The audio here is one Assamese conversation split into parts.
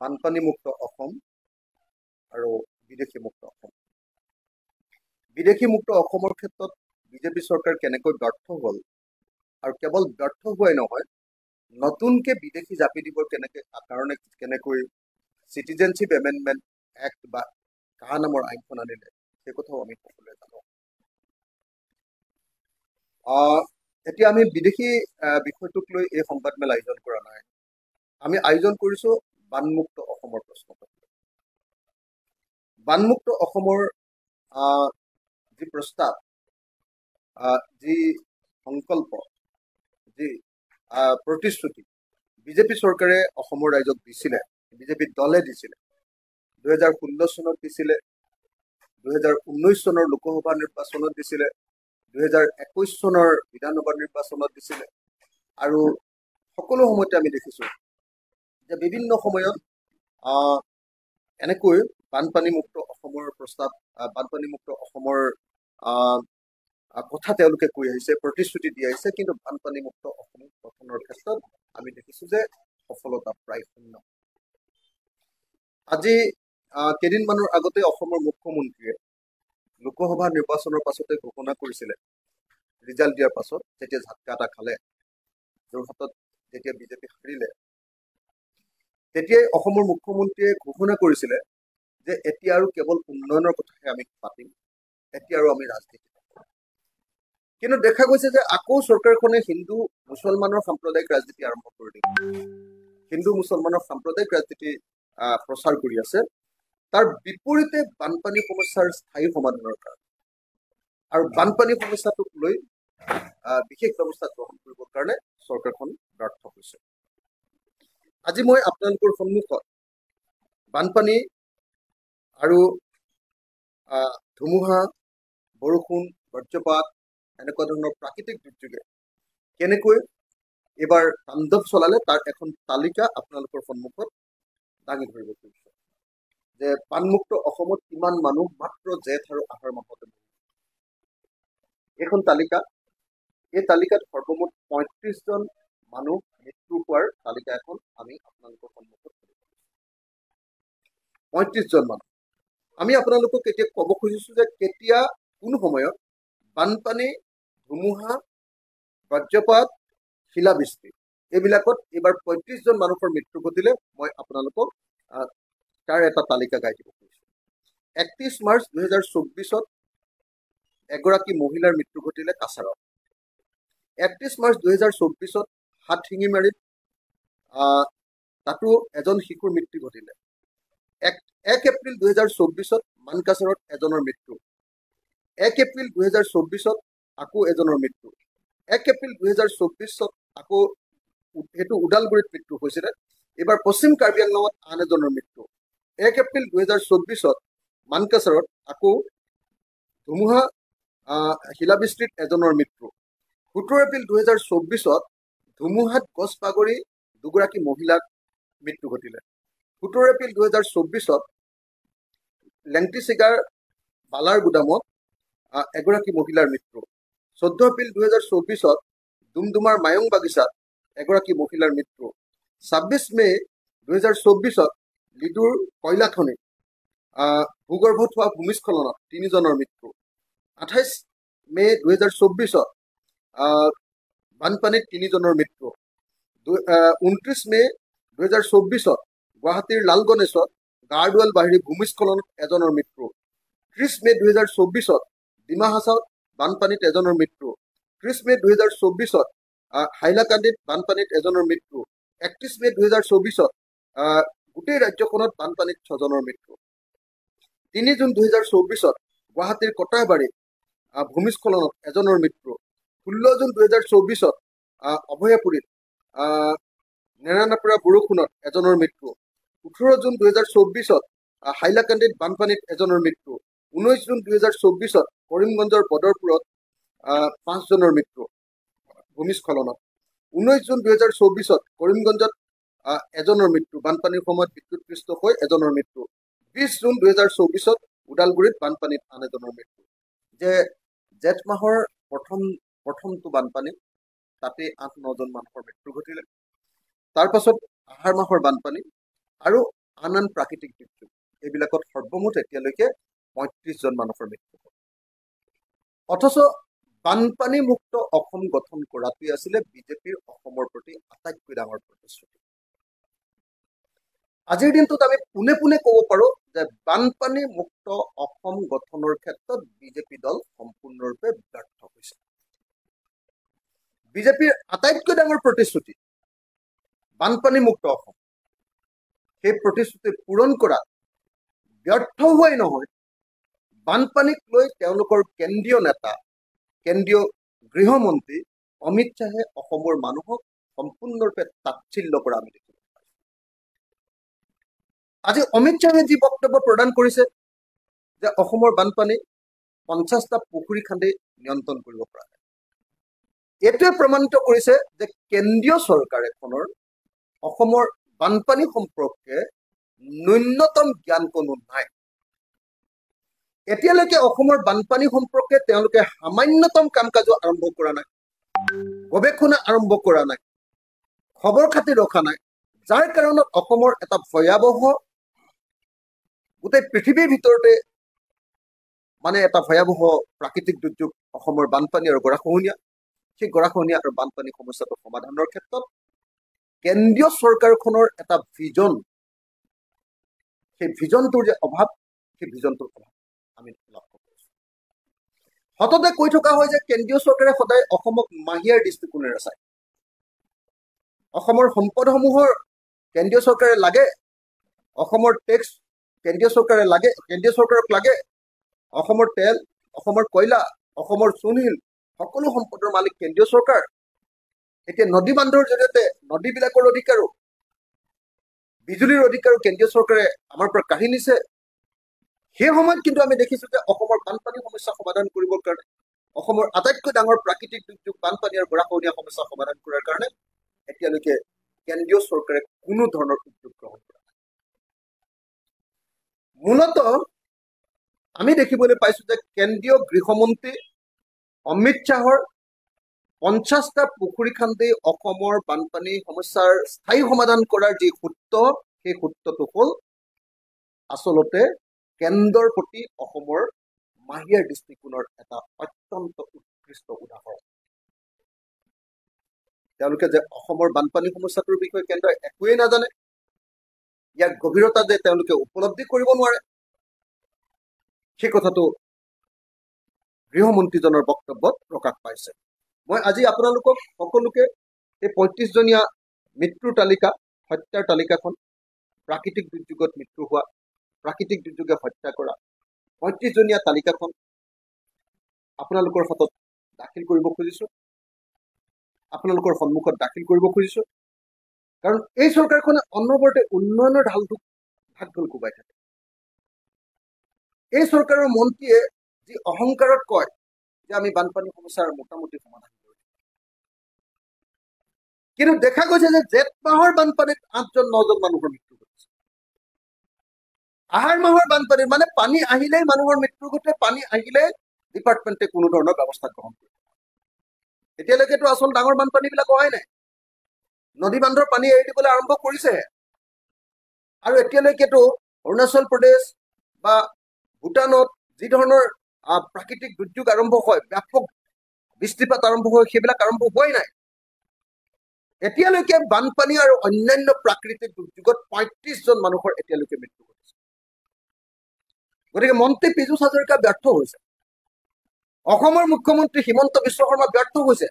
বানপানীমুক্ত অসম আৰু বিদেশী মুক্ত অসম। বিদেশী মুক্ত অসমৰ ক্ষেত্ৰত বিজেপি চৰকাৰ কেনেকৈ ব্যৰ্থ হ'ল আৰু কেৱল ব্যৰ্থ হোৱাই নহয়, নতুনকৈ বিদেশী জাপি দিবৰ কেনেকৈ কাৰণে কেনেকৈ চিটিজেনশ্বিপ এমেণ্ডমেণ্ট এক্ট বা কা নামৰ আইনখন আনিলে, সেই কথাও আমি সকলোৱে জানো। এতিয়া আমি বিদেশী বিষয়টোক লৈ এই সংবাদমেল আয়োজন কৰা নাই, আমি আয়োজন কৰিছোঁ বানমুক্ত অসমৰ প্ৰশ্নটো। বানমুক্ত অসমৰ যি প্ৰস্তাৱ, যি সংকল্প, যি প্ৰতিশ্ৰুতি বিজেপি চৰকাৰে অসমৰ ৰাইজক দিছিলে, বিজেপি দলে দিছিলে, 2016 চনত দিছিলে, 2019 চনৰ লোকসভা নিৰ্বাচনত দিছিলে, 2021 চনৰ বিধানসভা নিৰ্বাচনত দিছিলে, আৰু সকলো সময়তে আমি দেখিছোঁ যে বিভিন্ন সময়ত এনেকৈ বানপানীমুক্ত অসমৰ প্ৰস্তাৱ, বানপানীমুক্ত অসমৰ কথা তেওঁলোকে কৈ আহিছে, প্ৰতিশ্ৰুতি দি আহিছে, কিন্তু বানপানীমুক্ত অসম গঠনৰ ক্ষেত্ৰত আমি দেখিছোঁ যে সফলতা প্ৰায় শূন্য। আজি কেইদিনমানৰ আগতে অসমৰ মুখ্যমন্ত্ৰীয়ে লোকসভা নিৰ্বাচনৰ পাছতে ঘোষণা কৰিছিলে, ৰিজাল্ট দিয়াৰ পাছত যেতিয়া ঝাটকা এটা খালে, যোৰহাটত যেতিয়া বিজেপি হাৰিলে, তেতিয়াই অসমৰ মুখ্যমন্ত্ৰীয়ে ঘোষণা কৰিছিলে যে এতিয়া আৰু কেৱল উন্নয়নৰ কথাহে আমি পাতিম, এতিয়া আৰু আমি ৰাজনীতি নকৰোঁ। কিন্তু দেখা গৈছে যে আকৌ চৰকাৰখনে হিন্দু মুছলমানৰ সাম্প্ৰদায়িক ৰাজনীতি আৰম্ভ কৰি দিলে, হিন্দু মুছলমানৰ সাম্প্ৰদায়িক ৰাজনীতি প্ৰচাৰ কৰি আছে। তাৰ বিপৰীতে বানপানী সমস্যাৰ স্থায়ী সমাধানৰ কাৰণে আৰু বানপানী সমস্যাটোক লৈ বিশেষ ব্যৱস্থা গ্ৰহণ কৰিবৰ কাৰণে চৰকাৰখন ব্যৰ্থ হৈছে। আজি মই আপোনালোকৰ সন্মুখত বানপানী আৰু ধুমুহা, বৰষুণ, বজ্ৰপাত এনেকুৱা ধৰণৰ প্ৰাকৃতিক দুৰ্যোগে কেনেকৈ এইবাৰ তাণ্ডৱ চলালে তাৰ এখন তালিকা আপোনালোকৰ সন্মুখত দাঙি ধৰিব খুজিছোঁ যে বানমুক্ত অসমত কিমান মানুহ মাত্ৰ জেঠ আৰু আহাৰ মাহতে মৰিল। এইখন তালিকা, এই তালিকাত সৰ্বমুঠ 35 জন মানুহ মৃত্যু হোৱাৰ তালিকা এখন আমি আপোনালোকৰ সন্মুখত 35 জন মানুহ। আমি আপোনালোকক এতিয়া ক'ব খুজিছোঁ যে কেতিয়া কোন সময়ত বানপানী, ধুমুহা, বজ্ৰপাত, শিলাবৃষ্টি এইবিলাকত এইবাৰ 35 জন মানুহৰ মৃত্যু ঘটিলে। মই আপোনালোকক তাৰ এটা তালিকা গাই দিব খুজিছোঁ। 31 মাৰ্চ 2024ত এগৰাকী মহিলাৰ মৃত্যু ঘটিলে কাছাৰত। 31 মাৰ্চ 2024ত হাতশিঙিমাৰীত তাতো এজন শিশুৰ মৃত্যু ঘটিলে। 1 এপ্ৰিল 2024ত মানকাছাৰত এজনৰ মৃত্যু। 1 এপ্ৰিল 2024ত আকৌ এজনৰ মৃত্যু। 1 এপ্ৰিল 2024ত আকৌ সেইটো ওদালগুৰিত মৃত্যু হৈছিলে। এইবাৰ পশ্চিম কাৰ্বি আংলঙত আন এজনৰ মৃত্যু। 1 এপ্ৰিল 2024ত মানকাছাৰত আকৌ ধুমুহা, শিলাবৃষ্টিত এজনৰ মৃত্যু। 17 এপ্ৰিল 2024ত ধুমুহাত গছ বাগৰি দুগৰাকী মহিলাৰ মৃত্যু ঘটিলে। 17 এপ্ৰিল 2024ত লেংটিচিগাৰ বালাৰ গুদামত এগৰাকী মহিলাৰ মৃত্যু। 14 এপ্ৰিল 2024ত ডুমডুমাৰ মায়ং বাগিচাত এগৰাকী মহিলাৰ মৃত্যু। 26 মে' 2024ত লিডুৰ কয়লাখনিত ভূগৰ্ভত হোৱা ভূমিস্খলনত 3জনৰ মৃত্যু। 28 মে' 2024ত বানপানীত 3জনৰ মৃত্যু। 29 মে' 2024ত গুৱাহাটীৰ লালগণেশত গাৰ্ডৱেল বাহিৰী ভূমিস্খলনত এজনৰ মৃত্যু। 30 মে' 2024ত ডিমা হাছাওত বানপানীত এজনৰ মৃত্যু। 30 মে' 2024ত হাইলাকান্দিত বানপানীত এজনৰ মৃত্যু। 31 মে' 2024ত গোটেই ৰাজ্যখনত বানপানীত 6জনৰ মৃত্যু। 3 জুন 2024ত গুৱাহাটীৰ কটাহবাৰীত ভূমিস্খলনত এজনৰ মৃত্যু। 16 জুন 2024ত অভয়াপুৰীত নেৰানেপেৰা বৰষুণত এজনৰ মৃত্যু। 18 জুন 2024ত হাইলাকান্দিত বানপানীত এজনৰ মৃত্যু। 19 জুন 2024ত কৰিমগঞ্জৰ বদৰপুৰত 5জনৰ মৃত্যু ভূমিস্খলনত। 19 জুন 2024ত কৰিমগঞ্জত এজনৰ মৃত্যু, বানপানীৰ সময়ত বিদ্যুৎপৃষ্ট হৈ এজনৰ মৃত্যু। 20 জুন 2024ত ওদালগুৰিত বানপানীত আন এজনৰ মৃত্যু। যে জেঠ মাহৰ প্ৰথমটো বানপানী, তাতে 8-9জন মানুহৰ মৃত্যু ঘটিলে। তাৰ পাছত আহাৰ মাহৰ বানপানী আৰু আন আন প্ৰাকৃতিক দুৰ্যোগ, এইবিলাকত সৰ্বমুঠ এতিয়ালৈকে 35 জন মানুহৰ মৃত্যু হ'ল। অথচ বানপানী মুক্ত অসম গঠন কৰাটোৱে আছিলে বিজেপিৰ অসমৰ প্ৰতি আটাইতকৈ ডাঙৰ প্ৰতিশ্ৰুতি। আজিৰ দিনটোত আমি পোনে পোনে ক'ব পাৰোঁ যে বানপানী মুক্ত অসম গঠনৰ ক্ষেত্ৰত বিজেপি দল সম্পূৰ্ণৰূপে ব্যৰ্থ হৈছে। বিজেপিৰ আটাইতকৈ ডাঙৰ প্ৰতিশ্ৰুতি বানপানী মুক্ত অসম, সেই প্ৰতিশ্ৰুতি পূৰণ কৰাত ব্যৰ্থ হোৱাই নহয়, বানপানীক লৈ তেওঁলোকৰ কেন্দ্ৰীয় নেতা, কেন্দ্ৰীয় গৃহমন্ত্ৰী অমিত শ্বাহে অসমৰ মানুহক সম্পূৰ্ণৰূপে তাচ্ছিল্য কৰা আমি দেখিবলৈ পাইছোঁ। আজি অমিত শ্বাহে যি বক্তব্য প্ৰদান কৰিছে যে অসমৰ বানপানী 50টা পুখুৰী খান্দি নিয়ন্ত্ৰণ কৰিব পৰা নাই, এইটোৱে প্ৰমাণিত কৰিছে যে কেন্দ্ৰীয় চৰকাৰ এখনৰ অসমৰ বানপানী সম্পৰ্কে ন্যূনতম জ্ঞান কোনো নাই। এতিয়ালৈকে অসমৰ বানপানী সম্পৰ্কে তেওঁলোকে সামান্যতম কাম কাজো আৰম্ভ কৰা নাই, গৱেষণা আৰম্ভ কৰা নাই, খবৰ খাতি ৰখা নাই, যাৰ কাৰণত অসমৰ এটা ভয়াৱহ, গোটেই পৃথিৱীৰ ভিতৰতে মানে এটা ভয়াৱহ প্ৰাকৃতিক দুৰ্যোগ অসমৰ বানপানী আৰু গৰাখহনীয়া, সেই গৰাখহনীয়া আৰু বানপানী সমস্যাটো সমাধানৰ ক্ষেত্ৰত কেন্দ্ৰীয় চৰকাৰখনৰ এটা ভিজন, সেই ভিজনটোৰ যে অভাৱ, সেই ভিজনটোৰ অভাৱ আমি লক্ষ্য কৰিছোঁ। সততে কৈ থকা হয় যে কেন্দ্ৰীয় চৰকাৰে সদায় অসমক মাহীয়াৰ দৃষ্টিকোণেৰে চায়। অসমৰ সম্পদসমূহৰ কেন্দ্ৰীয় চৰকাৰে লাগে, অসমৰ টেক্স কেন্দ্ৰীয় চৰকাৰে লাগে, কেন্দ্ৰীয় চৰকাৰক লাগে, অসমৰ তেল, অসমৰ কয়লা, অসমৰ চূণশিল, সকলো সম্পদৰ মালিক কেন্দ্ৰীয় চৰকাৰ। এতিয়া নদী বান্ধৰ জৰিয়তে নদীবিলাকৰ অধিকাৰো, বিজুলীৰ অধিকাৰো কেন্দ্ৰীয় চৰকাৰে আমাৰ পৰা কাঢ়ি নিছে। সেই সময়ত কিন্তু আমি দেখিছোঁ যে অসমৰ বানপানী সমস্যা সমাধান কৰিবৰ কাৰণে, অসমৰ আটাইতকৈ ডাঙৰ প্ৰাকৃতিক দুৰ্যোগ বানপানী আৰু গৰাখহনীয়া সমস্যা সমাধান কৰাৰ কাৰণে এতিয়ালৈকে কেন্দ্ৰীয় চৰকাৰে কোনো ধৰণৰ উদ্যোগ গ্ৰহণ কৰা নাই। মূলতঃ আমি দেখিবলৈ পাইছোঁ যে কেন্দ্ৰীয় গৃহমন্ত্ৰী অমিত শ্বাহৰ 50টা পুখুৰী খান্দি অসমৰ বানপানী সমস্যাৰ স্থায়ী সমাধান কৰাৰ যি সূত্ৰ, সেই সূত্ৰটো হ'ল আচলতে কেন্দ্ৰৰ প্ৰতি অসমৰ মাহীয়াৰ দৃষ্টিকোণৰ এটা অত্যন্ত উৎকৃষ্ট উদাহৰণ। তেওঁলোকে যে অসমৰ বানপানী সমস্যাটোৰ বিষয়ে কেন্দ্ৰই একোৱেই নাজানে, ইয়াৰ গভীৰতা যে তেওঁলোকে উপলব্ধি কৰিব নোৱাৰে, সেই কথাটো গৃহমন্ত্ৰীজনৰ বক্তব্যত প্ৰকাশ পাইছে। মই আজি আপোনালোকক সকলোকে এই 35জনীয়া মৃত্যুৰ তালিকা, হত্যাৰ তালিকাখন, প্ৰাকৃতিক দুৰ্যোগত মৃত্যু হোৱা, প্ৰাকৃতিক দুৰ্যোগে হত্যা কৰা 35জনীয়া তালিকাখন আপোনালোকৰ হাতত দাখিল কৰিব খুজিছোঁ, আপোনালোকৰ সন্মুখত দাখিল কৰিব খুজিছোঁ। কাৰণ এই চৰকাৰখনে অনবৰতে উন্নয়নৰ ঢালটোক ঢাক ঢোল কোবাই থাকে। এই চৰকাৰৰ মন্ত্ৰীয়ে যি অহংকাৰত কয় যে আমি বানপানী সমস্যাৰ মোটামুটি সমাধান কৰিম, কিন্তু দেখা গৈছে যে জেঠ মাহৰ বানপানীত 8জন 9জন মানুহৰ মৃত্যু ঘটিছে। আহাৰ মাহৰ বানপানীত মানে পানী আহিলেই মানুহৰ মৃত্যু ঘটে, পানী আহিলে ডিপাৰ্টমেণ্টে কোনো ধৰণৰ ব্যৱস্থা গ্ৰহণ কৰে। এতিয়ালৈকেতো আচল ডাঙৰ বানপানীবিলাক অহাই নাই, নদী বান্ধৰ পানী এৰি দিবলৈ আৰম্ভ কৰিছেহে। আৰু এতিয়ালৈকেতো অৰুণাচল প্ৰদেশ বা ভূটানত যি ধৰণৰ প্ৰাকৃতিক দুৰ্যোগ আৰম্ভ হয়, ব্যাপক বৃষ্টিপাত আৰম্ভ হয়, সেইবিলাক আৰম্ভ হোৱাই নাই। এতিয়ালৈকে বানপানী আৰু অন্যান্য প্ৰাকৃতিক দুৰ্যোগত 35 জন মানুহৰ এতিয়ালৈকে মৃত্যু ঘটিছে। গতিকে মন্ত্ৰী পীযুষ হাজৰিকা ব্যৰ্থ হৈছে, অসমৰ মুখ্যমন্ত্ৰী হিমন্ত বিশ্ব শৰ্মা ব্যৰ্থ হৈছে।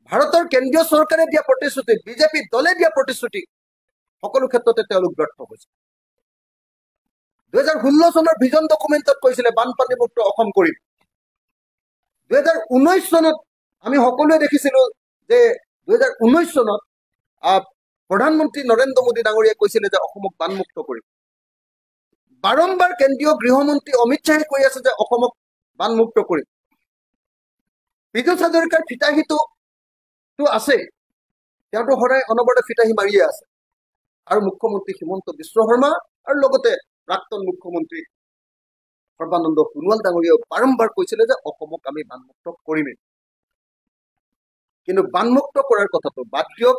ভাৰতৰ কেন্দ্ৰীয় চৰকাৰে দিয়া প্ৰতিশ্ৰুতি, বিজেপি দলে দিয়া প্ৰতিশ্ৰুতি, সকলো ক্ষেত্ৰতে তেওঁলোক ব্যৰ্থ হৈছে। 2016 চনৰ ভিজন ডকুমেণ্টত কৈছিলে বানপানী মুক্ত অসম কৰিম। 2019 চনত আমি সকলোৱে দেখিছিলো যে 2019 চনত প্ৰধানমন্ত্ৰী নৰেন্দ্ৰ মোদী ডাঙৰীয়াই কৈছিলে যে অসমক বানমুক্ত কৰিম। বাৰম্বাৰ কেন্দ্ৰীয় গৃহমন্ত্ৰী অমিত শ্বাহে কৈ আছে যে অসমক বানমুক্ত কৰিম। পীযুষ হাজৰিকাৰ ফিতাহীটো আছেই, তেওঁতো সদায় অনবৰতে ফিতাহী মাৰিয়ে আছে। আৰু মুখ্যমন্ত্ৰী হিমন্ত বিশ্ব শৰ্মা আৰু লগতে প্ৰাক্তন মুখ্যমন্ত্ৰী সৰ্বানন্দ সোণোৱাল ডাঙৰীয়াই বাৰম্বাৰ কৈছিলে যে অসমক আমি বানমুক্ত কৰিমেই। কিন্তু বানমুক্ত কৰাৰ কথাটো বাদ দিয়ক,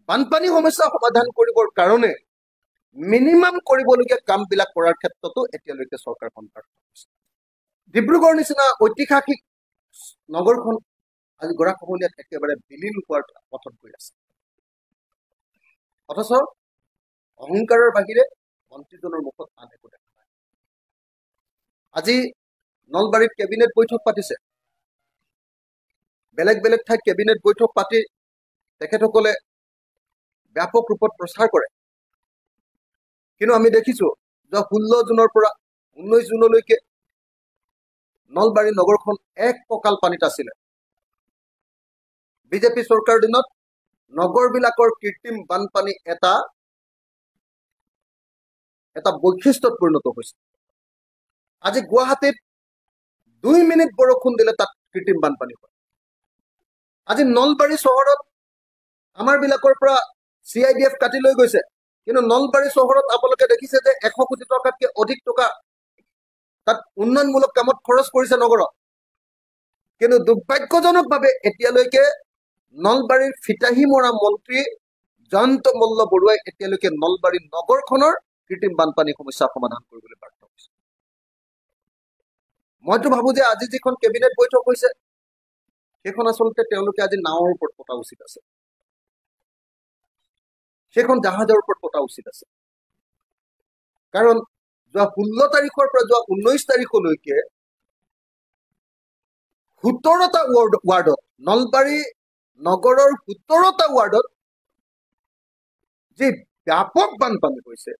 বানপানী সমস্যা সমাধান কৰিবৰ কাৰণে মিনিমাম কৰিবলগীয়া কামবিলাক কৰাৰ ক্ষেত্ৰতো এতিয়ালৈকে চৰকাৰখন ব্যৰ্থ হৈছে। ডিব্ৰুগড় নিচিনা ঐতিহাসিক নগৰখন আজি গৰাখহনীয়াত একেবাৰে বিলীন হোৱাৰ পথত গৈ আছে। অথচ অহংকাৰৰ বাহিৰে মন্ত্ৰীজনৰ মুখত আন একো দেখা নাই। আজি নলবাৰীত কেবিনেট বৈঠক পাতিছে, বেলেগ বেলেগ ঠাইত কেবিনেট বৈঠক পাতি তেখেতসকলে ব্যাপক ৰূপত প্ৰচাৰ কৰে। কিন্তু আমি দেখিছোঁ যোৱা 16 জুনৰ পৰা 19 জুনলৈকে নলবাৰী নগৰখন এক কঁকাল পানীত আছিলে। বিজেপি চৰকাৰৰ দিনত নগৰবিলাকৰ কৃত্ৰিম বানপানী এটা এটা বৈশিষ্ট্যত পৰিণত হৈছে। আজি গুৱাহাটীত 2 মিনিট বৰষুণ দিলে তাত কৃত্ৰিম বানপানী হয়। আজি নলবাৰী চহৰত আমাৰ বিলাকৰ পৰা CIDF কাটি লৈ গৈছে, কিন্তু নলবাৰী চহৰত আপোনালোকে দেখিছে যে 100 কোটি টকাতকৈ অধিক টকা তাত উন্নয়নমূলক কামত খৰচ কৰিছে নগৰত। কিন্তু দুৰ্ভাগ্যজনকভাৱে এতিয়ালৈকে নলবাৰীৰ ফিতাহী মৰা মন্ত্ৰী জয়ন্ত মল্ল বৰুৱাই এতিয়ালৈকে নলবাৰী নগৰখনৰ কৃত্ৰিম বানপানী সমস্যা সমাধান কৰিবলৈ ব্যৰ্থ হৈছে। মইতো ভাবো যে আজি যিখন কেবিনেট বৈঠক হৈছে সেইখন আচলতে তেওঁলোকে আজি নাৱৰ ওপৰত পতা উচিত আছে, সেইখন জাহাজৰ ওপৰত পতা উচিত আছে। কাৰণ যোৱা 16 তাৰিখৰ পৰা যোৱা 19 তাৰিখলৈকে 17টা ৱাৰ্ডত, নলবাৰী নগৰৰ 17টা ৱাৰ্ডত যি ব্যাপক বানপানী হৈছে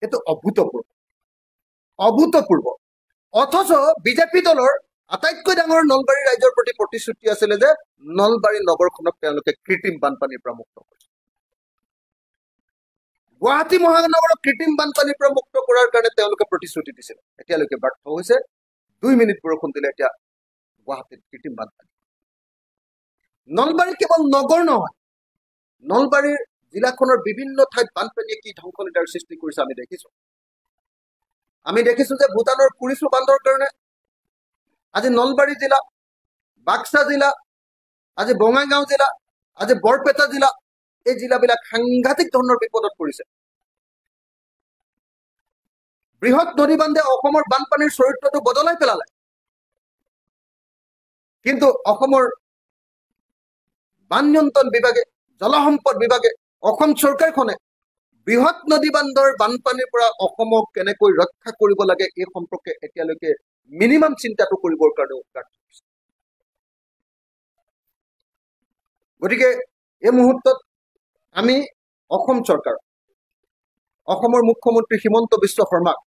এইটো অভূতপূৰ্ব, অভূতপূৰ্ব। অথচ বিজেপি দলৰ আটাইতকৈ ডাঙৰ নলবাৰী ৰাইজৰ প্ৰতি প্ৰতিশ্ৰুতি আছিলে যে নলবাৰী নগৰখনক তেওঁলোকে কৃত্ৰিম বানপানীৰ পৰা মুক্ত কৰিছে। গুৱাহাটী মহানগৰক কৃত্ৰিম বানপানীৰ পৰা মুক্ত কৰাৰ কাৰণে তেওঁলোকে প্ৰতিশ্ৰুতি দিছিলে, এতিয়ালৈকে ব্যৰ্থ হৈছে। 2 মিনিট বৰষুণ দিলে এতিয়া গুৱাহাটীত কৃত্ৰিম বানপানী। নলবাৰী কেৱল নগৰ নহয়, নলবাৰীৰ জিলাখনৰ বিভিন্ন ঠাইত বানপানীয়ে কি ধ্বংসলীলাৰ সৃষ্টি কৰিছে আমি দেখিছো। আমি দেখিছো যে ভূটানৰ কুৰিচু বান্ধৰ কাৰণে আজি নলবাৰী জিলা, বাক্সা জিলা, আজি বঙাইগাঁও জিলা, আজি বৰপেটা জিলা, এই জিলাবিলাক সাংঘাতিক ধৰণৰ বিপদত পৰিছে। বৃহৎ নদী বান্ধে অসমৰ বানপানীৰ চৰিত্ৰটো বদলাই পেলালে, কিন্তু অসমৰ বান নিয়ন্ত্ৰণ বিভাগে, জলসম্পদ বিভাগে, অসম চৰকাৰখনে বৃহৎ নদী বান্ধৰ বানপানীৰ পৰা অসমক কেনেকৈ ৰক্ষা কৰিব লাগে এই সম্পৰ্কে এতিয়ালৈকে মিনিমাম চিন্তাটো কৰিবৰ কাৰণেও ব্যৰ্থ হৈছে। গতিকে এই মুহূৰ্তত আমি অসম চৰকাৰ, অসমৰ মুখ্যমন্ত্ৰী হিমন্ত বিশ্ব শৰ্মাক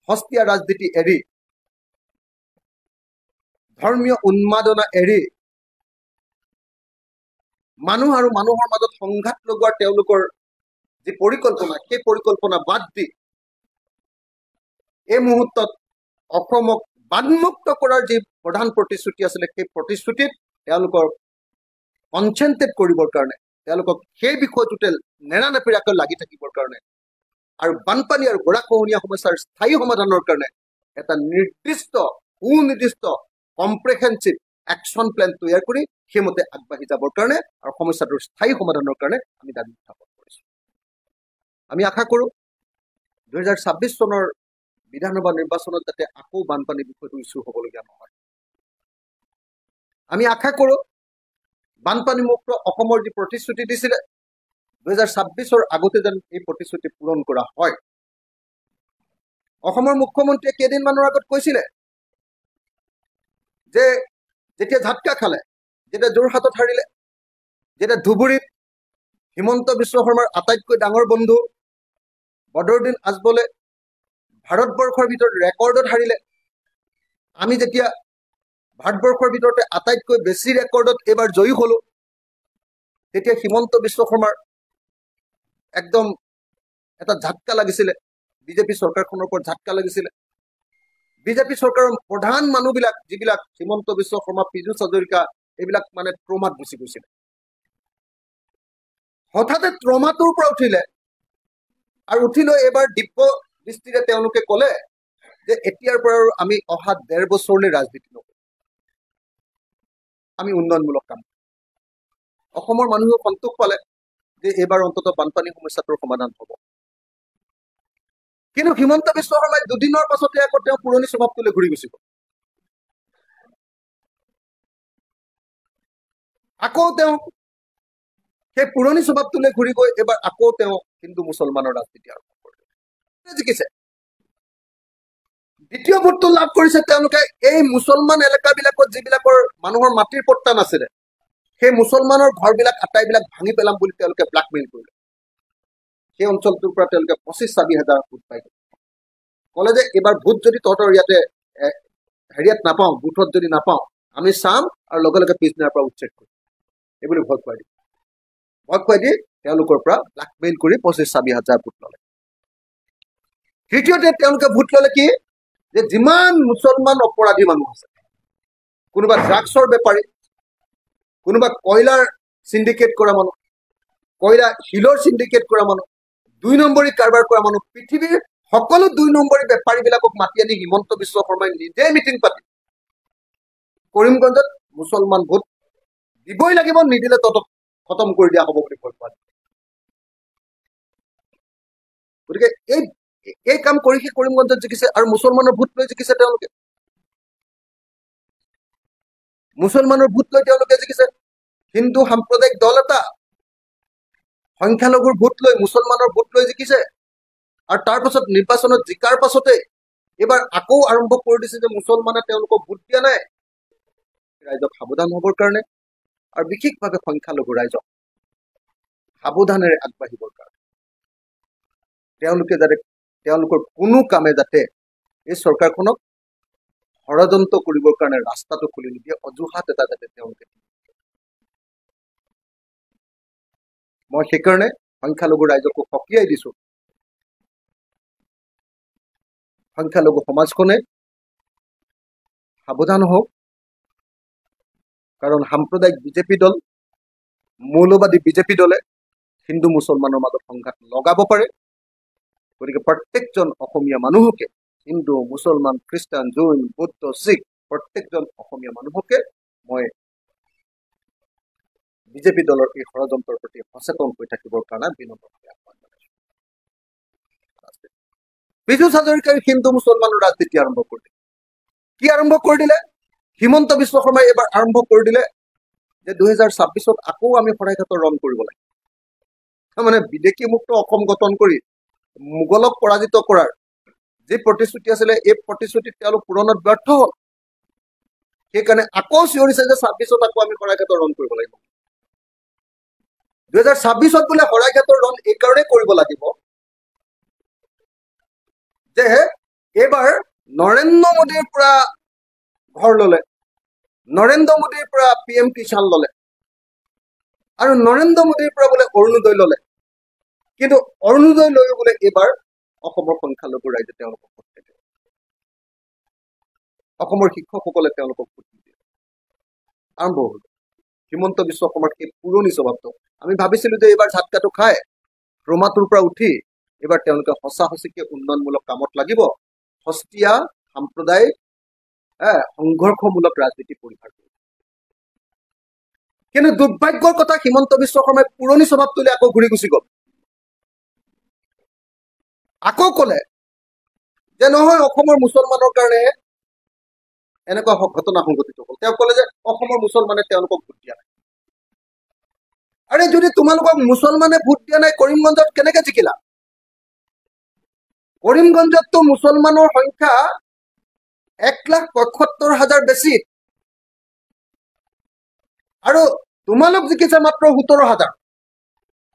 সস্তীয়া ৰাজনীতি এৰি, ধৰ্মীয় উন্মাদনা এৰি, মানুহ আৰু মানুহৰ মাজত সংঘাত লগোৱাৰ তেওঁলোকৰ যি পৰিকল্পনা, সেই পৰিকল্পনা বাদ দি এই মুহূৰ্তত অসমক বানমুক্ত কৰাৰ যি প্ৰধান প্ৰতিশ্ৰুতি আছিলে সেই প্ৰতিশ্ৰুতিত তেওঁলোকৰ কনচেনট্ৰেট কৰিবৰ কাৰণে, তেওঁলোকক সেই বিষয়টোতে নেৰানেপেৰাকৈ লাগি থাকিবৰ কাৰণে আৰু বানপানী আৰু গৰাখহনীয়া সমস্যাৰ স্থায়ী সমাধানৰ কাৰণে এটা নিৰ্দিষ্ট সুনিৰ্দিষ্ট কম্প্ৰেহেনচিভ একশ্যন প্লেন তৈয়াৰ কৰি সেইমতে আগবাঢ়ি যাবৰ কাৰণে আৰু সমস্যাটোৰ স্থায়ী সমাধানৰ কাৰণে আমি দাবী উত্থাপন কৰিছোঁ। আমি আশা কৰোঁ 2026 চনৰ বিধানসভা নিৰ্বাচনত যাতে আকৌ বানপানী বিষয়টো ইছ্যু হ'বলগীয়া নহয়। আমি আশা কৰোঁ বানপানী মুক্ত অসমৰ যি প্ৰতিশ্ৰুতি দিছিলে 2026ৰ আগতে যেন এই প্ৰতিশ্ৰুতি পূৰণ কৰা হয়। অসমৰ মুখ্যমন্ত্ৰীয়ে কেইদিনমানৰ আগত কৈছিলে যে যেতিয়া ঝাটকা খালে, যেতিয়া যোৰহাটত হাৰিলে, যেতিয়া ধুবুৰীত হিমন্ত বিশ্ব শৰ্মাৰ আটাইতকৈ ডাঙৰ বন্ধু বদৰুদ্দিন আজমলে ভাৰতবৰ্ষৰ ভিতৰত ৰেকৰ্ডত হাৰিলে, আমি যেতিয়া ভাৰতবৰ্ষৰ ভিতৰতে আটাইতকৈ বেছি ৰেকৰ্ডত এইবাৰ জয়ী হ'লো, তেতিয়া হিমন্ত বিশ্ব শৰ্মাৰ একদম এটা ঝাটকা লাগিছিলে, বিজেপি চৰকাৰখনৰ ওপৰত ঝাটকা লাগিছিলে। বিজেপি চৰকাৰৰ প্ৰধান মানুহবিলাক, যিবিলাক হিমন্ত বিশ্ব শৰ্মা, পীযুষ হাজৰিকা, এইবিলাক মানে ট্ৰমাত গুচি গৈছিলে। হঠাতে ট্ৰমাটোৰ পৰা উঠিলে আৰু উঠি লৈ এইবাৰ দিব্য দৃষ্টিৰে তেওঁলোকে ক'লে যে এতিয়াৰ পৰা আৰু আমি অহা 1.5 বছৰলৈ ৰাজনীতি নকৰোঁ, আমি উন্নয়নমূলক কাম। অসমৰ মানুহেও সন্তোষ পালে যে এইবাৰ অন্ততঃ বানপানী সমস্যাটোৰ সমাধান হ'ব। কিন্তু হিমন্ত বিশ্ব শৰ্মাই দুদিনৰ পাছতে আকৌ তেওঁ পুৰণি স্বভাৱটোলৈ ঘূৰি গুচি গ'ল। আকৌ তেওঁ সেই পুৰণি স্বভাৱটোলৈ ঘূৰি গৈ এইবাৰ আকৌ তেওঁ হিন্দু মুছলমানৰ ৰাজনীতি আৰম্ভ কৰিলে। জিকিছে, দ্বিতীয় ভোটটো লাভ কৰিছে তেওঁলোকে এই মুছলমান এলেকাবিলাকত যিবিলাকৰ মানুহৰ মাটিৰ পট্টা নাছিলে, সেই মুছলমানৰ ঘৰবিলাক আটাইবিলাক ভাঙি পেলাম বুলি তেওঁলোকে ব্লেকমেইল কৰিলে। সেই অঞ্চলটোৰ পৰা তেওঁলোকে 25-26 হাজাৰ ভোট পাই গ'ল। ক'লে যে এইবাৰ ভোট যদি তহঁতৰ ইয়াতে হেৰিয়াত নাপাওঁ, বুথত যদি নাপাওঁ, আমি চাম আৰু লগে লগে পিছদিনাৰ পৰা উচ্ছেদ কৰিম, এইবুলি ভয় খুৱাই দিলে। ভয় খুৱাই দি তেওঁলোকৰ পৰা ব্লেকমেইল কৰি 25-26 হাজাৰ ভোট ল'লে। তৃতীয়তে তেওঁলোকে ভোট ল'লে কি, যে যিমান মুছলমান অপৰাধী মানুহ আছে, কোনোবা ড্ৰাগছৰ বেপাৰী, কোনোবা কয়লাৰ চিণ্ডিকেট কৰা মানুহ, কয়লা শিলৰ চিণ্ডিকেট কৰা মানুহ, দুই নম্বৰী কাৰবাৰ কৰা মানুহ, পৃথিৱীৰ সকলো দুই নম্বৰী বেপাৰীবিলাকক মাতি আনি হিমন্ত বিশ্ব শৰ্মাই নিজে মিটিং পাতি কৰিমগঞ্জত মুছলমান ভোট দিবই লাগিব, নিদিলে তহঁতক খতম কৰি দিয়া হ'ব বুলি ভয় খুৱাই। গতিকে এই কাম কৰি সি কৰিমগঞ্জত জিকিছে আৰু মুছলমানৰ ভোট লৈ জিকিছে। তেওঁলোকে মুছলমানৰ ভোট লৈ তেওঁলোকে জিকিছে। হিন্দু সাম্প্ৰদায়িক দল এটা সংখ্যালঘুৰ ভোট লৈ, মুছলমানৰ ভোট লৈ জিকিছে। আৰু তাৰ পাছত নিৰ্বাচনত জিকাৰ পাছতে এইবাৰ আকৌ আৰম্ভ কৰি দিছে যে মুছলমানে তেওঁলোকক ভোট দিয়া নাই। ৰাইজক সাৱধান হ'বৰ কাৰণে আৰু বিশেষভাৱে সংখ্যালঘু ৰাইজক সাৱধানেৰে আগবাঢ়িবৰ কাৰণে, তেওঁলোকে যাতে তেওঁলোকৰ কোনো কামে যাতে এই চৰকাৰখনক ষড়যন্ত্ৰ কৰিবৰ কাৰণে ৰাস্তাটো খুলি নিদিয়ে, অজুহাত এটা যাতে তেওঁলোকে। মই সেইকাৰণে সংখ্যালঘু ৰাইজকো সকীয়াই দিছোঁ, সংখ্যালঘু সমাজখনে সাৱধান হওক, কাৰণ সাম্প্ৰদায়িক বিজেপি দল, মৌলবাদী বিজেপি দলে হিন্দু মুছলমানৰ মাজত সংঘাত লগাব পাৰে। গতিকে প্ৰত্যেকজন অসমীয়া মানুহকে, হিন্দু মুছলমান খ্ৰীষ্টান জৈন বৌদ্ধ শিখ, প্ৰত্যেকজন অসমীয়া মানুহকে মই বিজেপি দলৰ এই ষড়যন্ত্ৰৰ প্ৰতি সচেতন হৈ থাকিবৰ কাৰণে বিনম্ৰভাৱে আহ্বান জনাইছোঁ। পীযুষ হাজৰিকাই হিন্দু মুছলমানৰ ৰাজনীতি আৰম্ভ কৰি দিলে। কি আৰম্ভ কৰি দিলে? হিমন্ত বিশ্ব শৰ্মাই এইবাৰ আৰম্ভ কৰি দিলে যে 2026ত আকৌ আমি শৰাইঘাটৰ ৰণ কৰিব লাগে। তাৰমানে বিদেশী মুক্ত অসম গঠন কৰি মোগলক পৰাজিত কৰাৰ যি প্ৰতিশ্ৰুতি আছিলে, এই প্ৰতিশ্ৰুতিত তেওঁলোক পূৰণত ব্যৰ্থ হ'ল। সেইকাৰণে আকৌ চিঞৰিছে যে 26ত আকৌ আমি শৰাইঘাটৰ ৰণ কৰিব লাগিব। 2026ত বোলে শৰাইঘাটৰ ৰণ এইকাৰণেই কৰিব লাগিব যে এইবাৰ নৰেন্দ্ৰ মোদীৰ পৰা ঘৰ ল'লে, নৰেন্দ্ৰ মোদীৰ পৰা PM Kisan ল'লে, আৰু নৰেন্দ্ৰ মোদীৰ পৰা বোলে অৰুণোদয় ল'লে। কিন্তু অৰুণোদয় লৈ বোলে এইবাৰ অসমৰ সংখ্যালঘু ৰাইজে তেওঁলোকক ভোট নিদিয়ে, অসমৰ শিক্ষকসকলে তেওঁলোকক ভোট নিদিয়ে। আৰম্ভ হ'ল হিমন্ত বিশ্ব শৰ্মাৰ সেই পুৰণি স্বভাৱটো। আমি ভাবিছিলো যে এইবাৰ ঝাটকাটো খাই ক্ৰমাটোৰ পৰা উঠি এইবাৰ তেওঁলোকে সঁচা সঁচিকে উন্নয়নমূলক কামত লাগিব, সস্তীয়া সাম্প্ৰদায়িক সংঘৰ্ষমূলক ৰাজনীতি পৰিহাৰ কৰিব। কিন্তু দুৰ্ভাগ্যৰ কথা, হিমন্ত বিশ্ব শৰ্মাই পুৰণি স্বভাৱটোলৈ আকৌ ঘূৰি গুচি গ'ল। আকৌ ক'লে যে নহয়, অসমৰ মুছলমানৰ কাৰণেহে এনেকুৱা ঘটনা সংঘটিত হ'ল। তেওঁ ক'লে যে অসমৰ মুছলমানে তেওঁলোকক ভোট দিয়া নাই। আৰে যদি তোমালোকক মুছলমানে ভোট দিয়া নাই, কৰিমগঞ্জত কেনেকে জিকিলা? কৰিমগঞ্জততো মুছলমানৰ সংখ্যা 1,75,000 বেছি, আৰু তোমালোক জিকিছা মাত্ৰ 17,000,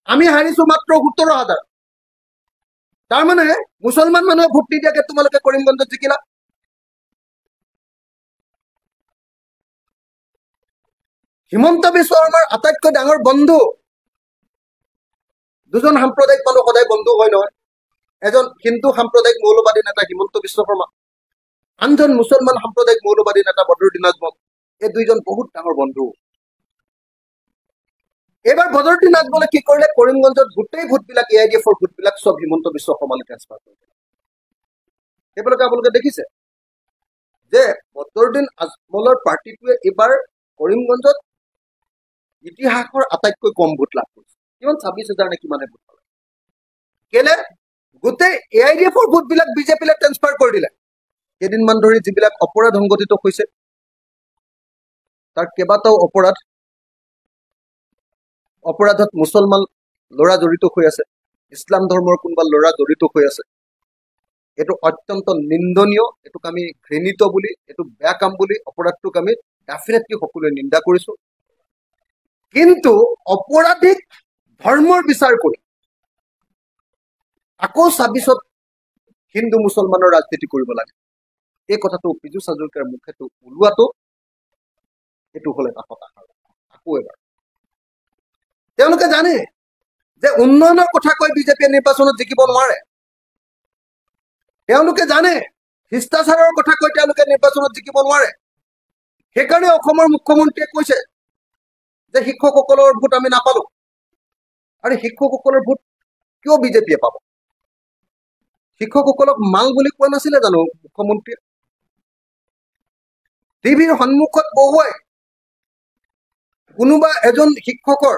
আমি হাৰিছো মাত্ৰ 17,000। তাৰমানে মুছলমান মানুহে ভোট নিদিয়াকে তোমালোকে কৰিমগঞ্জত জিকিলা। হিমন্ত বিশ্ব শৰ্মাৰ আটাইতকৈ ডাঙৰ বন্ধু দুজন সাম্প্ৰদায়িক মানুহ সদায় বন্ধু হয় নহয়, এজন হিন্দু সাম্প্ৰদায়িক মৌলবাদী নেতা হিমন্ত বিশ্ব শৰ্মা, আনজন মুছলমান সাম্প্ৰদায়িক মৌলবাদী নেতা বদৰুদ্দিন আজমল। এই দুইজন বহুত ডাঙৰ বন্ধু। এইবাৰ বদৰুদ্দিন আজমলে কি কৰিলে, কৰিমগঞ্জত গোটেই ভোটবিলাক, এ I D এফৰ ভোটবিলাক চব হিমন্ত বিশ্ব শৰ্মালৈ ট্ৰেন্সফাৰ কৰি দিলে। সেইবিলাকে আপোনালোকে দেখিছে যে বদৰুদ্দিন আজমলৰ পাৰ্টিটোৱে এইবাৰ কৰিমগঞ্জত ইতিহাসৰ আটাইতকৈ কম ভোট লাভ কৰিছে। কিমান 26,000 নে কিমানে ভোট পালে। কেলে গোটেই এ I D এফৰ ভোটবিলাক বিজেপিলৈ ট্ৰেন্সফাৰ কৰি দিলে। কেইদিনমান ধৰি যিবিলাক অপৰাধ সংঘটিত হৈছে তাৰ কেইবাটাও অপৰাধত মুছলমান ল'ৰা জড়িত হৈ আছে, ইছলাম ধৰ্মৰ কোনোবা ল'ৰা জড়িত হৈ আছে। এইটো অত্যন্ত নিন্দনীয়, এইটোক আমি ঘৃণিত বুলি, এইটো বেয়া কাম বুলি অপৰাধটোক আমি ডেফিনেটলি সকলোৱে নিন্দা কৰিছোঁ। কিন্তু অপৰাধীক ধৰ্মৰ বিচাৰ কৰি আকৌ 26ত হিন্দু মুছলমানৰ ৰাজনীতি কৰিব লাগে, এই কথাটো পীযুষ হাজৰিকাৰ মুখেটো ওলোৱাটো এইটো হ'ল এটা হতাশাৰ। আকৌ এবাৰ তেওঁলোকে জানে যে উন্নয়নৰ কথা কৈ বিজেপিয়ে নিৰ্বাচনত জিকিব নোৱাৰে। তেওঁলোকে জানে শিষ্টাচাৰৰ কথা কৈ তেওঁলোকে নিৰ্বাচনত জিকিব নোৱাৰে। সেইকাৰণে অসমৰ মুখ্যমন্ত্ৰীয়ে কৈছে যে শিক্ষকসকলৰ ভোট আমি নাপালো। আৰু শিক্ষকসকলৰ ভোট কিয় বিজেপিয়ে পাব? শিক্ষকসকলক মাল বুলি কোৱা নাছিলে জানো মুখ্যমন্ত্ৰীয়ে? টিভিৰ সন্মুখত বহুৱাই কোনোবা এজন শিক্ষকৰ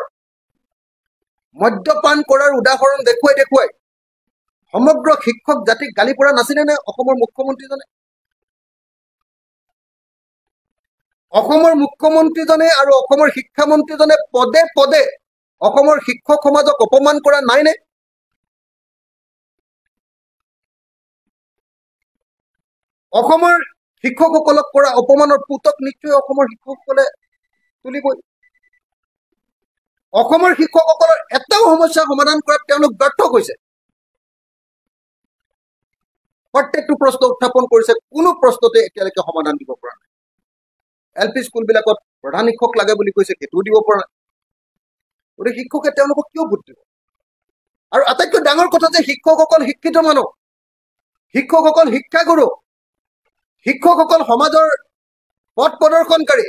মদ্যপান কৰাৰ উদাহৰণ দেখুৱাই দেখুৱাই সমগ্ৰ শিক্ষক জাতিক গালি পৰা নাছিলে নে অসমৰ মুখ্যমন্ত্ৰীজনে? অসমৰ মুখ্যমন্ত্ৰীজনে আৰু অসমৰ শিক্ষামন্ত্ৰীজনে পদে পদে অসমৰ শিক্ষক সমাজক অপমান কৰা নাইনে? অসমৰ শিক্ষকসকলক কৰা অপমানৰ পুতক নিশ্চয় অসমৰ শিক্ষকসকলে তুলিবই। অসমৰ শিক্ষকসকলৰ এটাও সমস্যা সমাধান কৰাত তেওঁলোক ব্যৰ্থ হৈছে। প্ৰত্যেকটো প্ৰশ্ন উত্থাপন কৰিছে, কোনো প্ৰশ্নতে এতিয়ালৈকে সমাধান দিব পৰা নাই। এল পি স্কুলবিলাকত প্ৰধান শিক্ষক লাগে বুলি কৈছে, সেইটোও দিব পৰা নাই। গতিকে শিক্ষকে তেওঁলোকক কিয় ভোট দিব? আৰু আটাইতকৈ ডাঙৰ কথা যে শিক্ষকসকল শিক্ষিত মানুহ, শিক্ষকসকল শিক্ষাগুৰু, শিক্ষকসকল সমাজৰ পথ প্ৰদৰ্শনকাৰী।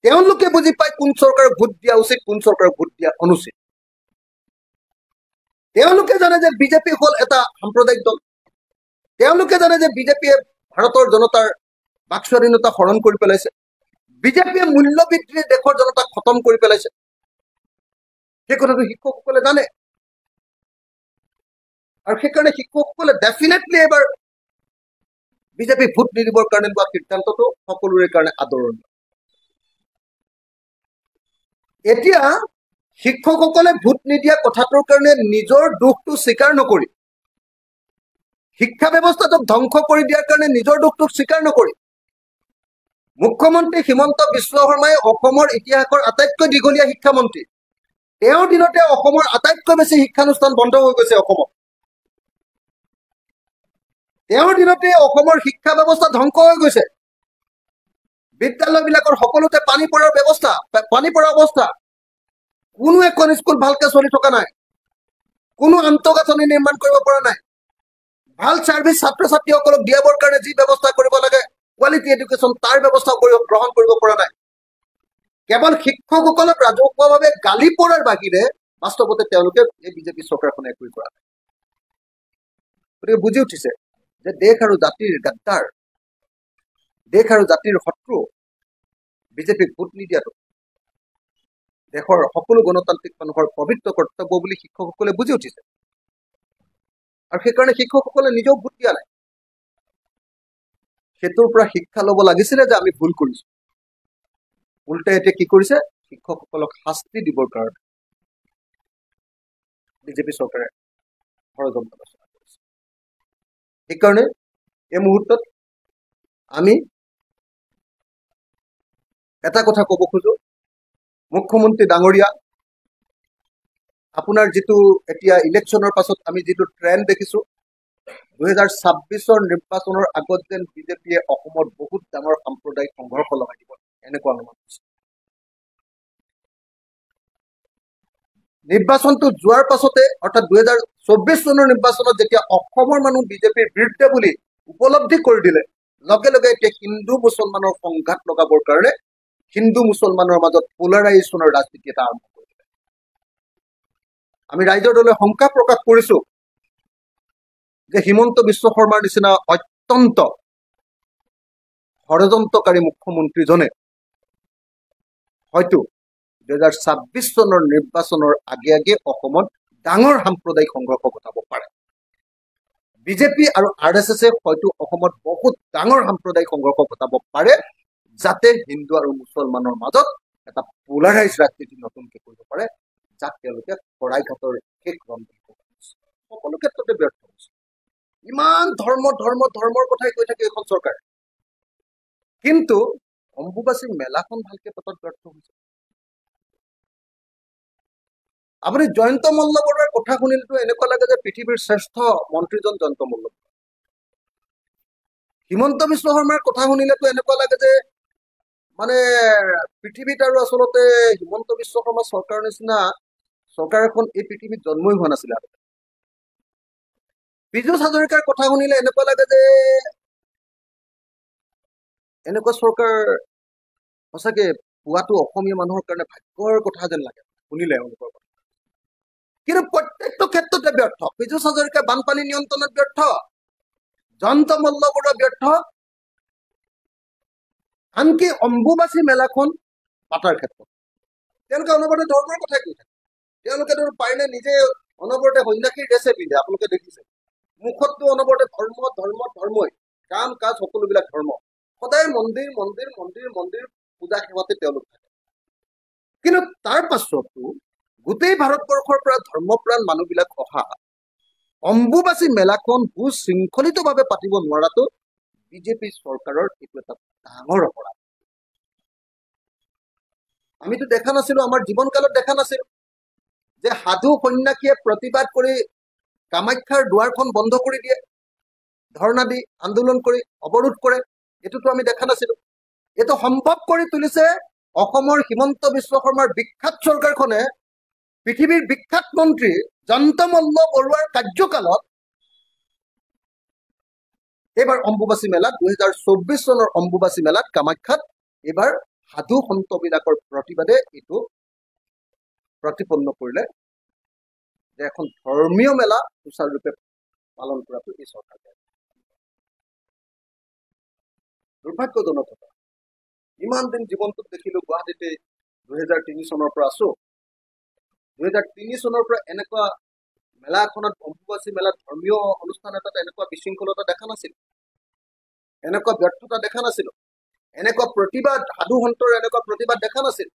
তেওঁলোকে বুজি পায় কোন চৰকাৰক ভোট দিয়া উচিত, কোন চৰকাৰক ভোট দিয়া অনুচিত। তেওঁলোকে জানে যে বিজেপি হ'ল এটা সাম্প্ৰদায়িক দল। তেওঁলোকে জানে যে বিজেপিয়ে ভাৰতৰ জনতাৰ বাক স্বাধীনতা হৰণ কৰি পেলাইছে, বিজেপিয়ে মূল্যবৃদ্ধিৰে দেশৰ জনতাক খতম কৰি পেলাইছে। সেই কথাটো শিক্ষকসকলে জানে আৰু সেইকাৰণে শিক্ষকসকলে ডেফিনেটলি এইবাৰ বিজেপি ভোট নিদিবৰ কাৰণে লোৱা সিদ্ধান্তটো সকলোৰে কাৰণে আদৰণীয়। এতিয়া শিক্ষকসকলে ভোট নিদিয়া কথাটোৰ কাৰণে নিজৰ দোষটো স্বীকাৰ নকৰি, শিক্ষা ব্যৱস্থাটোক ধ্বংস কৰি দিয়াৰ কাৰণে নিজৰ দোষটোক স্বীকাৰ নকৰি মুখ্যমন্ত্ৰী হিমন্ত বিশ্ব শৰ্মাই অসমৰ ইতিহাসৰ আটাইতকৈ দীঘলীয়া শিক্ষামন্ত্ৰী, তেওঁৰ দিনতে অসমৰ আটাইতকৈ বেছি শিক্ষানুষ্ঠান বন্ধ হৈ গৈছে অসমত। তেওঁৰ দিনতে অসমৰ শিক্ষা ব্যৱস্থা ধ্বংস হৈ গৈছে। বিদ্যালয়বিলাকৰ সকলোতে পানী পৰাৰ ব্যৱস্থা, পানী পৰা অৱস্থা, কোনো এখন স্কুল ভালকে চলি থকা নাই, কোনো আন্তঃগাঁথনি নিৰ্মাণ কৰিব পৰা নাই, ভাল চাৰ্ভিচ ছাত্ৰ ছাত্ৰীসকলক দিয়াবৰ কাৰণে যি ব্যৱস্থা কৰিব লাগে কোৱালিটি এডুকেশ্যন তাৰ ব্যৱস্থা গ্ৰহণ কৰিব পৰা নাই। কেৱল শিক্ষকসকলক ৰাজহুৱাভাৱে গালি পৰাৰ বাহিৰে বাস্তৱতে তেওঁলোকে এই বিজেপি চৰকাৰখনে একোৱেই কৰা নাই। গতিকে বুজি উঠিছে যে দেশ আৰু জাতিৰ গাদ্দাৰ, দেশ আৰু জাতিৰ শত্ৰু বিজেপিক ভোট নিদিয়াটো দেশৰ সকলো গণতান্ত্ৰিক মানুহৰ পবিত্ৰ কৰ্তব্য বুলি শিক্ষকসকলে বুজি উঠিছে আৰু সেইকাৰণে শিক্ষকসকলে নিজেও ভোট দিয়া নাই। সেইটোৰ পৰা শিক্ষা ল'ব লাগিছিলে যে আমি ভুল কৰিছো। উল্টাই এতিয়া কি কৰিছে, শিক্ষকসকলক শাস্তি দিবৰ কাৰণে বিজেপি চৰকাৰে ষড়যন্ত্ৰ ৰচনা কৰিছে। সেইকাৰণে এই মুহূৰ্তত আমি এটা কথা ক'ব খোজো, মুখ্যমন্ত্ৰী ডাঙৰীয়া, আপোনাৰ যিটো এতিয়া ইলেকশ্যনৰ পাছত আমি যিটো ট্ৰেণ্ড দেখিছোঁ, 2026 নিৰ্বাচনৰ আগত যেন বিজেপিয়ে অসমত বহুত ডাঙৰ সাম্প্ৰদায়িক সংঘৰ্ষ লগাই দিব, এনেকুৱা অনুমান হৈছে। নিৰ্বাচনটো যোৱাৰ পাছতে, অৰ্থাৎ 2024 চনৰ নিৰ্বাচনত যেতিয়া অসমৰ মানুহ বিজেপিৰ বিৰুদ্ধে বুলি উপলব্ধি কৰি দিলে, লগে লগে এতিয়া হিন্দু মুছলমানৰ সংঘাত লগাবৰ কাৰণে হিন্দু মুছলমানৰ মাজত পলাৰাইজেশ্যনৰ ৰাজনীতি এটা আৰম্ভ কৰি দিলে। আমি ৰাইজৰ দলে শংকা প্ৰকাশ কৰিছো যে হিমন্ত বিশ্ব শৰ্মাৰ নিচিনা অত্যন্ত ষড়যন্ত্ৰকাৰী মুখ্যমন্ত্ৰীজনে হয়তো 2026 চনৰ নিৰ্বাচনৰ আগে আগে অসমত ডাঙৰ সাম্প্ৰদায়িক সংঘৰ্ষ ঘটাব পাৰে। বিজেপি আৰু আৰ এছ এছে হয়তো অসমত বহুত ডাঙৰ সাম্প্ৰদায়িক সংঘৰ্ষ ঘটাব পাৰে, যাতে হিন্দু আৰু মুছলমানৰ মাজত এটা পোলাৰাইজ ৰাজনীতি নতুনকে কৰিব পাৰে, যাক তেওঁলোকে শৰাইঘাটৰ শেষ ৰণ বুলি ক'ব। সকলো ক্ষেত্ৰতে ব্যৰ্থ হৈছে। ইমান ধৰ্ম ধৰ্ম ধৰ্মৰ কথাই কৈ থাকে এইখন চৰকাৰে, কিন্তু অম্বুবাচী মেলাখন ভালকে পতাত ব্যৰ্থ হৈছে। আপুনি জয়ন্ত মল্ল বৰুৱাৰ কথা শুনিলেতো এনেকুৱা লাগে যে পৃথিৱীৰ শ্ৰেষ্ঠ মন্ত্ৰীজন জয়ন্ত মল্ল বৰুৱা। হিমন্ত বিশ্ব শৰ্মাৰ কথা শুনিলেতো এনেকুৱা লাগে যে মানে পৃথিৱীত আৰু আচলতে হিমন্ত বিশ্ব শৰ্মা চৰকাৰৰ নিচিনা চৰকাৰ এখন এই পৃথিৱীত জন্মই হোৱা নাছিলে আগতে। পীযুষ হাজৰিকাৰ কথা শুনিলে এনেকুৱা লাগে যে এনেকুৱা চৰকাৰ সঁচাকে পোৱাটো অসমীয়া মানুহৰ কাৰণে ভাগ্যৰ কথা যেন লাগে শুনিলে এওঁলোকৰ কথা। কিন্তু প্ৰত্যেকটো ক্ষেত্ৰতে ব্যৰ্থ। পীযুষ হাজৰিকা বানপানী নিয়ন্ত্ৰণত ব্যৰ্থ, জয়ন্ত মল্ল বৰুৱা ব্যৰ্থ, আনকি অম্বুবাচী মেলাখন পাতাৰ ক্ষেত্ৰত তেওঁলোকে অনবৰতে ধৰ্মৰ কথাই কৈ থাকে। তেওঁলোকে পাৰিলে নিজে অনবৰতে সন্যাসীৰ ড্ৰেছে পিন্ধে, আপোনালোকে দেখিছে। মুখততো অনবৰতে ধৰ্ম ধৰ্ম ধৰ্মই, কাম কাজ সকলোবিলাক ধৰ্ম, সদায় মন্দিৰ মন্দিৰ মন্দিৰ মন্দিৰ পূজা সেৱাতে তেওঁলোক থাকে। কিন্তু তাৰ পাছতো গোটেই ভাৰতবৰ্ষৰ পৰা ধৰ্মপ্ৰাণ মানুহবিলাক অহা অম্বুবাচী মেলাখন সুশৃংখলিতভাৱে পাতিব নোৱাৰাটো বিজেপি চৰকাৰৰ এইটো এটা ডাঙৰ অপৰাধ। আমিতো দেখা নাছিলো, আমাৰ জীৱনকালত দেখা নাছিলো যে সাধু সন্যাসীয়ে প্ৰতিবাদ কৰি কামাখ্যাৰ দুৱাৰখন বন্ধ কৰি দিয়ে, ধৰ্ণা দি আন্দোলন কৰি অৱৰোধ কৰে। এইটোতো আমি দেখা নাছিলো। এইটো সম্ভৱ কৰি তুলিছে অসমৰ হিমন্ত বিশ্ব শৰ্মাৰ বিখ্যাত চৰকাৰখনে, পৃথিৱীৰ বিখ্যাত মন্ত্ৰী জয়ন্ত মল্ল বৰুৱাৰ কাৰ্যকালত এইবাৰ অম্বুবাচী মেলাত 2024 চনৰ অম্বুবাচী মেলাত কামাখ্যাত এইবাৰ সাধু সন্তবিলাকৰ প্ৰতিবাদে এইটো প্ৰতিপন্ন কৰিলে যে এখন ধৰ্মীয় মেলা সুচাৰুৰূপে পালন কৰাটো এই চৰকাৰে। দুৰ্ভাগ্যজনক কথা, ইমান দিন জীৱনটোত দেখিলো, গুৱাহাটীতে 2003 চনৰ পৰা আছো, 2003 চনৰ পৰা এনেকুৱা মেলা এখনত, অম্বুবাচী মেলাত ধৰ্মীয় অনুষ্ঠান এটাত এনেকুৱা বিশৃংখলতা দেখা নাছিল, এনেকুৱা ব্যৰ্থতা দেখা নাছিলো, এনেকুৱা প্ৰতিবাদ, সাধু সন্তৰ এনেকুৱা প্ৰতিবাদ দেখা নাছিল।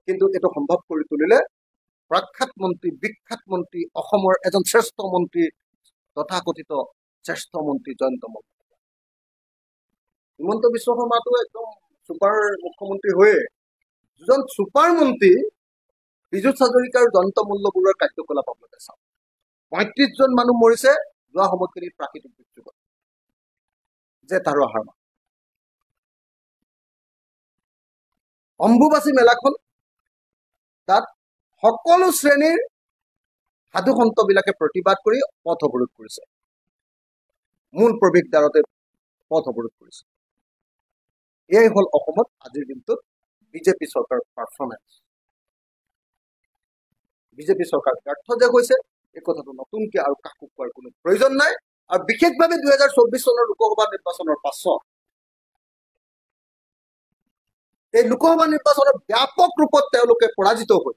কিন্তু এইটো সম্ভৱ কৰি তুলিলে প্ৰখ্যাত মন্ত্ৰী, বিখ্যাত মন্ত্ৰী, অসমৰ এজন শ্ৰেষ্ঠ মন্ত্ৰী, তথাকথিত শ্ৰেষ্ঠ মন্ত্ৰী জয়ন্ত মল্ল। হিমন্ত বিশ্ব শৰ্মাটো একদম চুপাৰ মুখ্যমন্ত্ৰী হৈয়ে দুজন চুপাৰ মন্ত্ৰী পীযুষ হাজৰিকা আৰু জয়ন্ত মল্ল বৰুৱাৰ কাৰ্যকলাপ আপোনালোকে চাওক। 35 জন মানুহ মৰিছে যোৱা সময়খিনিত প্ৰাকৃতিক দুৰ্যোগত, জেঠ আৰু আহাৰ মাহ। অম্বুবাচী মেলাখন তাত সকলো শ্ৰেণীৰ সাধু সন্তবিলাকে প্ৰতিবাদ কৰি পথ অৱৰোধ কৰিছে, মূল প্ৰৱেশদ্বাৰতে পথ অৱৰোধ কৰিছে। এয়াই হ'ল অসমত আজিৰ দিনটোত বিজেপি চৰকাৰৰ পাৰফৰ্মেঞ্চ। বিজেপি চৰকাৰ ব্যৰ্থ যে হৈছে এই কথাটো নতুনকে আৰু কাকো কোৱাৰ কোনো প্ৰয়োজন নাই। আৰু বিশেষভাৱে 2024 চনৰ লোকসভা নিৰ্বাচনৰ পাছত এই লোকসভা নিৰ্বাচনত ব্যাপক ৰূপত তেওঁলোকে পৰাজিত হৈ